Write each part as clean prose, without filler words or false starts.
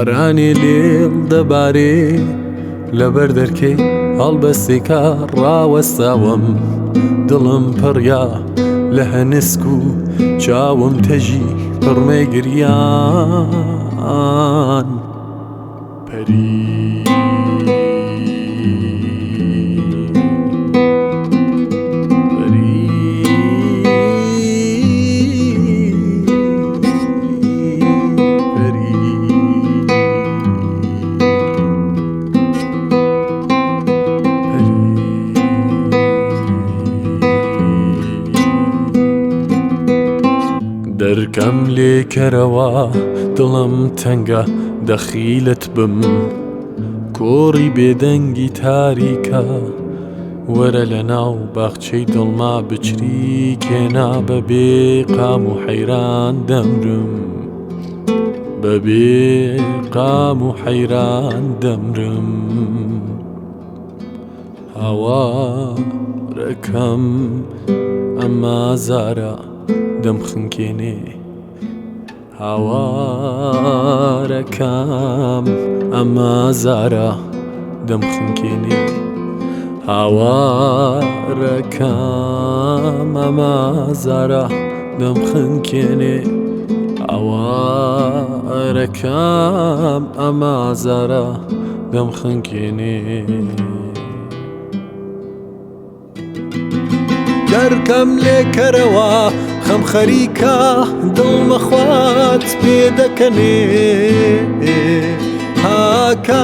بارانێ لێڵ دەبارێ لەبەر دەرکەی هەڵبەستێکا ڕاوەستاوم دڵم پڕیا لە هەنسک و چاوم تەژی پڕمەی گریان پەری. دەرکەم لێکەرەوە دڵم تەنگە دەخیلت بم کۆڕی بێدەنگی تاریکە وەرە لە ناو باخچەی دڵما بچریکێنا بەبێ قام و حەیران دەمرم بەبێ قام و حەیران دەمرم هاوارەکەم ئەما زارە دەمخنکێنێ هاوارەکەم ئەما زارە دەمخنکێنێ هاوارەکەم ئەما زارە دەمخنکێنێ هاوارەکەم ئەما زارە دەمخنکێنێ. دەرکەم لێکەرەوە خەم خەریکە دڵمەخوات پێ دەکەنێ هاکە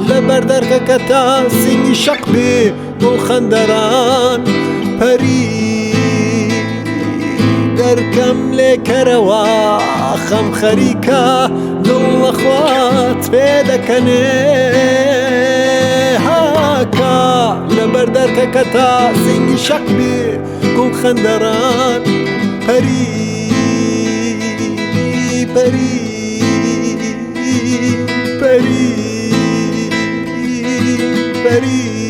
لەبەر دەرکەکە تا سینگی شەق بێ گوڵ خەندەران پەری دەرکەم لێکەرەوە خەم خەریکە دڵمەخوات پێ دەکەنێ هاکە لەبەر دەرکەکە تا سینگی شەق بێ گوڵ خەندەران پەری پەری پەری پەری.